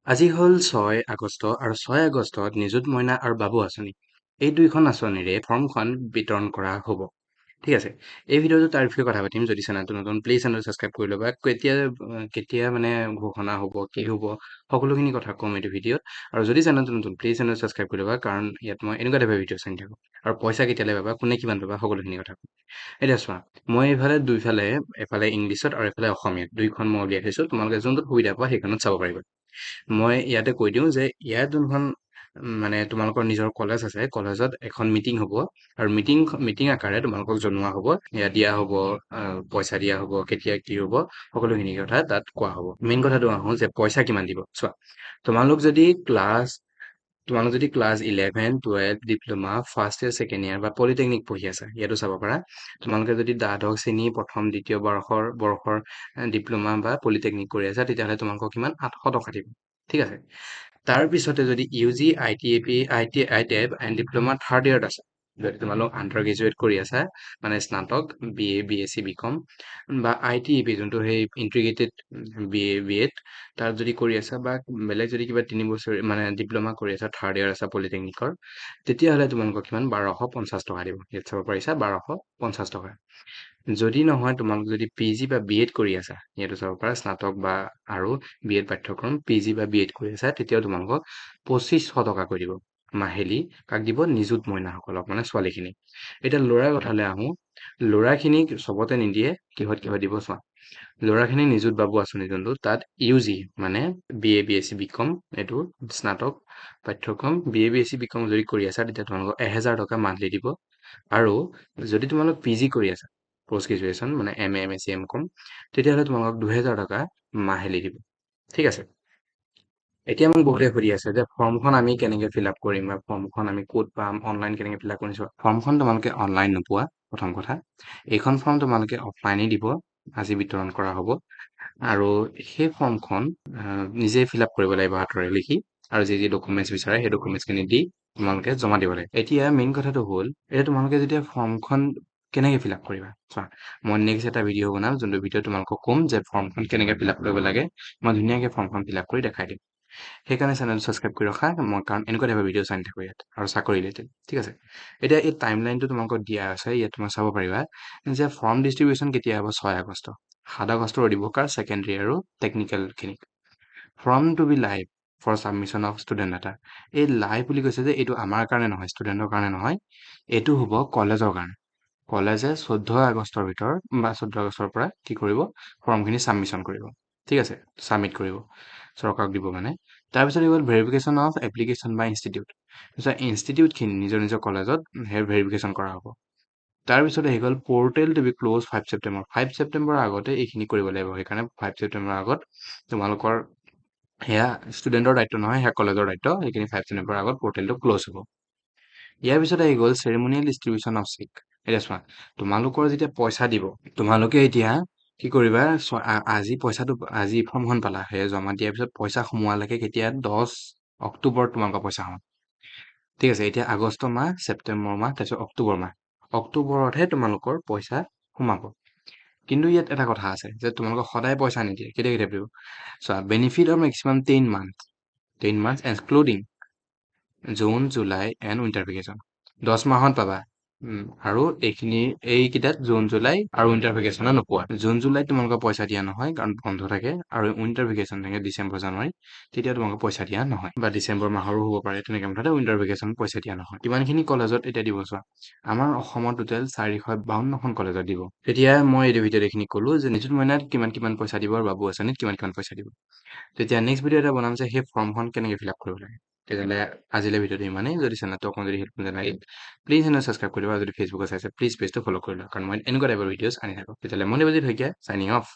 আজি হ'ল 6 আগষ্ট আৰু 6 আগষ্টত নিযুত মইনা আৰু বাবু আঁচনি, এই দুইখন আঁচনিৰে ফৰ্মখন বিতৰণ কৰা হ'ব। ঠিক আছে, এই ভিডিঅ'টো তাৰ বিষয়ে কথা পাতিম। যদি চেনেলটো নতুন, প্লিজ চেনেলটো ছাবস্ক্ৰাইব কৰি ল'বা। কেতিয়া কেতিয়া মানে ঘোষণা হ'ব, কি হ'ব, সকলোখিনি কথা ক'ম এইটো ভিডিঅ'ত। আৰু যদি চেনেলটো নতুন, প্লিজ চেনেলটো ছাবস্ক্ৰাইব কৰি ল'বা, কাৰণ ইয়াত মই এনেকুৱা টাইপৰ ভিডিঅ' চাই থাকোঁ। আৰু পইচা কেতিয়ালৈ পাবা, কোনে কিমান পাবা, সকলোখিনি কথা ক'ম। এতিয়া চোৱা, মই এইফালে দুইফালে, এফালে ইংলিছত আৰু এফালে অসমীয়াত, দুইখন মই উলিয়াই থৈছোঁ। তোমালোকে যোনটোত সুবিধা পোৱা, সেইখনত চাব পাৰিবা। মই ইয়াতে কৈ দিওঁ যে ইয়াত যোনখন মানে তোমালোকৰ নিজৰ কলেজ আছে, কলেজত এখন মিটিং হ'ব আৰু মিটিং মিটিং আকাৰে তোমালোকক জনোৱা হ'ব, ইয়াত দিয়া হ'ব, পইচা দিয়া হ'ব, কেতিয়া কি হ'ব, সকলোখিনি কথা তাত কোৱা হ'ব। মেইন কথাটো আহোঁ যে পইচা কিমান দিব। চোৱা, তোমালোক যদি class 11, 12, diploma, first year, second year বা পলিটেকনিক পঢ়ি আছা, ইয়াতো চাব পাৰা। তোমালোকে যদি দ্বাদশ শ্ৰেণী প্ৰথম দ্বিতীয় বৰ্ষৰ ডিপ্ল'মা বা পলিটেকনিক কৰি আছা, তেতিয়াহ'লে তোমালোকক কিমান? 800 টকা দিব। ঠিক আছে। তাৰপিছতে যদি UG, ITAP, IT, আইটেপ and diploma third ইয়েৰত আছা, যদি তোমালোক আণ্ডাৰ গ্ৰেজুৱেট কৰি আছা, মানে স্নাতক, BA, BSc, BCom বা আইটিইপি, যোনটো সেই ইণ্টিগ্ৰেটেড বিএ, বি এড, তাত যদি কৰি আছা বা বেলেগ যদি কিবা 3 বছৰ মানে ডিপ্ল'মা কৰি আছা, থাৰ্ড ইয়েৰ আছা পলিটেকনিকৰ, তেতিয়াহ'লে তোমালোকক কিমান? 1250 টকা দিব। ইয়াত চাব পাৰিছা, 1250 টকা। যদি নহয়, তোমালোক যদি পি জি বা বি এড কৰি আছা, ইয়াতো চাব পাৰা, স্নাতক বা আৰু বি এড পাঠ্যক্ৰম, পি জি বা বি এড কৰি আছা, তেতিয়াও তোমালোকক 2500 টকাকৈ দিব মাহিলী। কাক দিব? নিযুত মইনাসকলক, মানে ছোৱালীখিনিক। এতিয়া ল'ৰাৰ কথালৈ আহোঁ। ল'ৰাখিনিক চবতে নিদিয়ে। কিহত কিহত দিব চোৱা। ল'ৰাখিনি নিযুত বাবু আঁচনি যোনটো, তাত ইউ জি মানে BA, BSc, BCom, এইটো স্নাতক পাঠ্যক্ৰম, BA, BSc, BCom যদি কৰি আছা, তেতিয়া তোমালোকক 1000 টকা মান্থলি দিব। আৰু যদি তোমালোক পি জি কৰি আছা, পষ্ট গ্ৰেজুৱেশ্যন, মানে এম এ, এমএছচি, এম কম, তেতিয়াহ'লে তোমালোকক 2000 টকা মাহিলী দিব। ঠিক আছে। এতিয়া মোক বহুতে সুধি আছে যে ফৰ্মখন আমি কেনেকৈ ফিল আপ কৰিম বা ফৰ্মখন আমি ক'ত পাম, অনলাইন কেনেকৈ ফিল আপ কৰিম। ফৰ্মখন তোমালোকে অনলাইন নোপোৱা, প্ৰথম কথা। এইখন ফৰ্ম তোমালোকে অফলাইনেই দিব। আজি বিতৰণ কৰা হ'ব আৰু সেই ফৰ্মখন নিজে ফিল আপ কৰিব লাগিব হাতেৰে লিখি আৰু যি যি ডকুমেণ্টছ বিচাৰে, সেই ডকুমেণ্টছখিনি দি তোমালোকে জমা দিব লাগিব। এতিয়া মেইন কথাটো হ'ল, এতিয়া তোমালোকে যেতিয়া ফৰ্মখন কেনেকৈ ফিল আপ কৰিবা, চোৱা, মই নেক্সট এটা ভিডিঅ' বনাম, যোনটো ভিডিঅ' তোমালোকক ক'ম যে ফৰ্মখন কেনেকৈ ফিল আপ কৰিব লাগে। মই ধুনীয়াকৈ ফৰ্মখন ফিল আপ কৰি দেখাই দিম। সেইকাৰণে চেনেলটো ছাবস্ক্ৰাইব কৰি ৰখা মই, কাৰণ এনেকুৱা টাইপৰ ভিডিঅ' চাই থাকোঁ ইয়াত আৰু চাকৰি ৰিলেটেড। ঠিক আছে। এতিয়া এই টাইম লাইনটো তোমালোকক দিয়া আছে। ইয়াত তোমাৰ চাব পাৰিবা যে ফৰ্ম ডিষ্ট্ৰিবিউশ্যন কেতিয়া হ'ব? 6 আগষ্ট। 7 আগষ্টৰ দিব কাৰ? ছেকেণ্ডেৰী আৰু টেকনিকেলখিনিক। Form to be live for submission of student data. এই লাইভ বুলি কৈছে যে এইটো আমাৰ কাৰণে নহয়, ষ্টুডেণ্টৰ কাৰণে নহয়, এইটো হ'ব কলেজৰ কাৰণে। কলেজে 14 আগষ্টৰ ভিতৰত বা 14 আগষ্টৰ পৰা কি কৰিব? ফৰ্মখিনি ছাবমিশ্যন কৰিব। ঠিক আছে, ছাবমিট কৰিব, চৰকাৰক দিব মানে। তাৰপিছত হৈ গ'ল verification of application by institute। তাৰপিছত ইনষ্টিটিউটখিনি নিজৰ নিজৰ কলেজত সেই ভেৰিফিকেশ্যন কৰা হ'ব। তাৰপিছত আহি গ'ল portal to be close 5 September। 5 ছেপ্টেম্বৰৰ আগতে এইখিনি কৰিব লাগিব। সেইকাৰণে 5 ছেপ্টেম্বৰৰ আগত তোমালোকৰ, সেয়া ষ্টুডেণ্টৰ দায়িত্ব নহয়, সেয়া কলেজৰ দায়িত্ব। সেইখিনি 5 ছেপ্টেম্বৰৰ আগত পৰ্টেলটো ক্ল'জ হ'ব। ইয়াৰ পিছত আহি গ'ল চেৰিমনিয়েল ডিষ্ট্ৰিবিউশ্যন অফ চেক। এতিয়া চোৱা, তোমালোকৰ যেতিয়া পইচা দিব, তোমালোকে এতিয়া কি কৰিবা? আজি পইচাটো, আজি ফৰ্মখন পালা, সেই জমা দিয়াৰ পিছত পইচা সোমোৱালৈকে কেতিয়া? 10 অক্টোবৰত তোমালোকৰ পইচা সোমাব। ঠিক আছে। এতিয়া আগষ্ট মাহ, ছেপ্টেম্বৰ মাহ, তাৰপিছত অক্টোবৰ মাহ, অক্টোবৰতহে তোমালোকৰ পইচা সোমাব। কিন্তু ইয়াত এটা কথা আছে যে তোমালোকক সদায় পইচা নিদিয়ে। কেতিয়া কেতিয়া দিব চোৱা। Benefit of maximum 10 month, 10 month excluding June, July and winter vacation। 10 মাহত পাবা আৰু এইখিনি এইকেইটাত জুন, জুলাই আৰু উইণ্টাৰ ভেকেশ্যনত নোপোৱা। জুন, জুলাইত তোমালোকৰ পইচা দিয়া নহয়, কাৰণ বন্ধ থাকে আৰু উইণ্টাৰ ভেকেশ্যন থাকে ডিচেম্বৰ, জানুৱাৰী, তেতিয়া তোমালোকক পইচা দিয়া নহয় বা ডিচেম্বৰ মাহৰো হ'ব পাৰে তেনেকৈ। মুঠতে উইণ্টাৰ ভেকেশ্যন পইচা দিয়া নহয়। কিমানখিনি কলেজত এতিয়া দিব চোৱা। আমাৰ অসমত টোটেল 452খন কলেজত দিব। তেতিয়া মই এইটো ভিডিঅ'ত এইখিনি ক'লোঁ যে নিযুত মইনাত কিমান কিমান পইচা দিব আৰু বাবু আঁচনিত কিমান কিমান পইচা দিব। তেতিয়া নেক্সট ভিডিঅ' এটা বনাম যে সেই ফৰ্মখন কেনেকৈ ফিল আপ কৰিব লাগে। তেতিয়াহ'লে আজিলৈ ভিডিঅ'টো ইমানেই। যদি চেনেলটো অকণমান যদি হেল্প লাগে, প্লিজ চেনেল ছাবস্ক্ৰাইব কৰি দিবা। যদি ফেচবুকত চাইছে, প্লিজ পেজটো ফ'ল' কৰি লোৱা, কাৰণ মই এনেকুৱা টাইপৰ ভিডিঅ'ছ আনি থাকোঁ। তেতিয়াহ'লে মই দেৱজিত শইকীয়া, চাইনিং অফ।